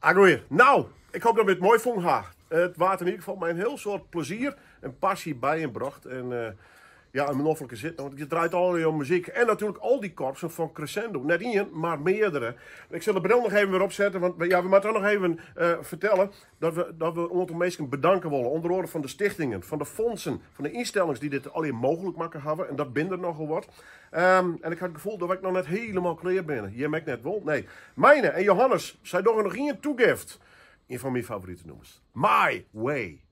Ah, goeie. Nou, ik hoop dat we it moai fûn ha. It waard yn ieder gefal mei in hiel soad plezier en passy byinbrocht. En eh, ja, in noflike sit, want it draait allegear om muzyk. En natuerlik al dy korpsen fan Crescendo. Net ien, mar meardere. Ik sil de bril noch even wer opsette, want ja, we moatte noch even eh, fertelle dat we in oantal minsken bedanke wolle. Under oare fan de stichtingen, fan de fûnsen, fan de ynstellings dy't dit allegear mooglik makke hawwe. En dat binne der nochal wat. En ik ha it gefoel dat ik noch net hielendal klear bin. Jim ek net wol? Nee. Meine en Johannes, sy dogge noch ien tagift. Ien fan myn favorite nûmers. My Way.